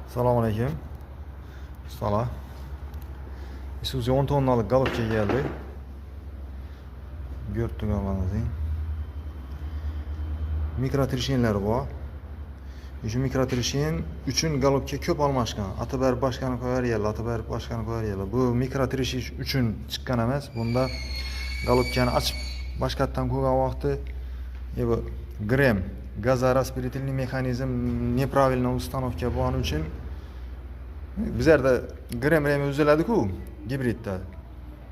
Assalomu alaykum. Ustalar. Isuzu 10 tonnalık Galopça geldi. Görüp turganlaringiz. Mikrotrişenlar bor. Shu mikrotrişen uchun Galopka ko'p almashgan. Ati berib boshqani qo'yar yerlar, ati berib boshqani qo'yar yerlar. Bu mikrotrişen uchun chiqqan emas. Bunda Galopkani ochib boshqatdan qo'ygan vaqti bu ГРМ, газораспределительный механизм неправильно установка bo'lgani uchun bizlarda ГРМ remi uziladi-ku gibridda.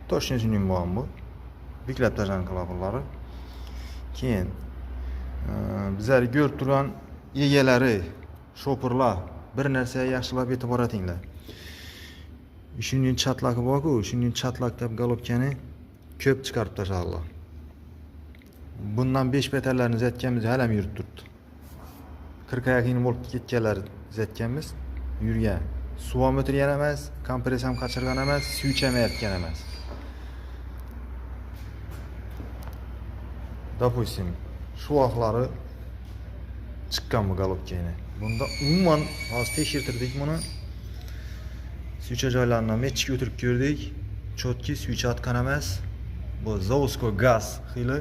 Точно shuning bo'lgan bu. Buklab tashlagan klapanlari. Keyin bizlar ko'rib turgan egalari, shopirlar bir narsaga yaxshilab e'tibor etinglar. Shuning chatlaki bor-ku, shuning chatlak deb golobkani ko'p chiqarib tashladilar. Bundan 5 betarlarini uzatganmiz, hali ham yurib turibdi. 40 yaqin bo'lib ketganlar uzatganmiz, yurgan. Suv ham o'tirgan emas, kompress ham qochirgan emas, suv ichamayotgan emas. Допустим, shu vaqtlari chiqqan bu golobkani. Bunda umuman hozir tekshirtirdik buni. Suycha joylaridan mechik o'tirib ko'rdik. Chotki suycha atgan emas. Bu заводской gaz xili.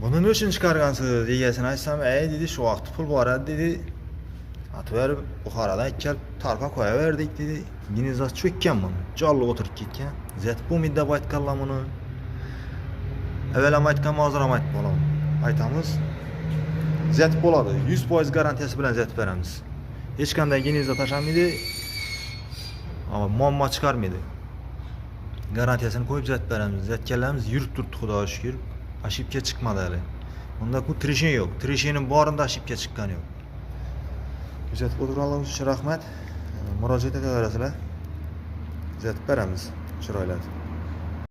Buni nima uchun chiqargansiz egasini aytsam, "Ey" dedi, "shu vaqt pul bor edi" dedi. Atverib Buxorodan kelib tarqa qo'yaverdik dedi. Ginizasi cho'kkan buni. Jonli o'tirib ketgan. Zat bo'lmaydi deb aytganlar buni. Avval ham aytganman, hozir ham aytib qolaman. Aytamiz. Zat bo'ladi. 100% garantiyasi bilan zat beramiz. Hech qanday giniza tashlamaydi. Ammo muammo chiqarmaydi. Garantiyasini qo'yib zat beramiz. Zatganlarimiz yurib turibdi, Xudoga shukr. Ошибка chiqmadi hali. Bunda ku trishin yo'q. Trishinning borinda ошибка chiqqani yo'q. Kuzatib o'tirganlaringiz uchun rahmat. Murojaat etaverasizlar. Kuzatib beramiz chiroyli.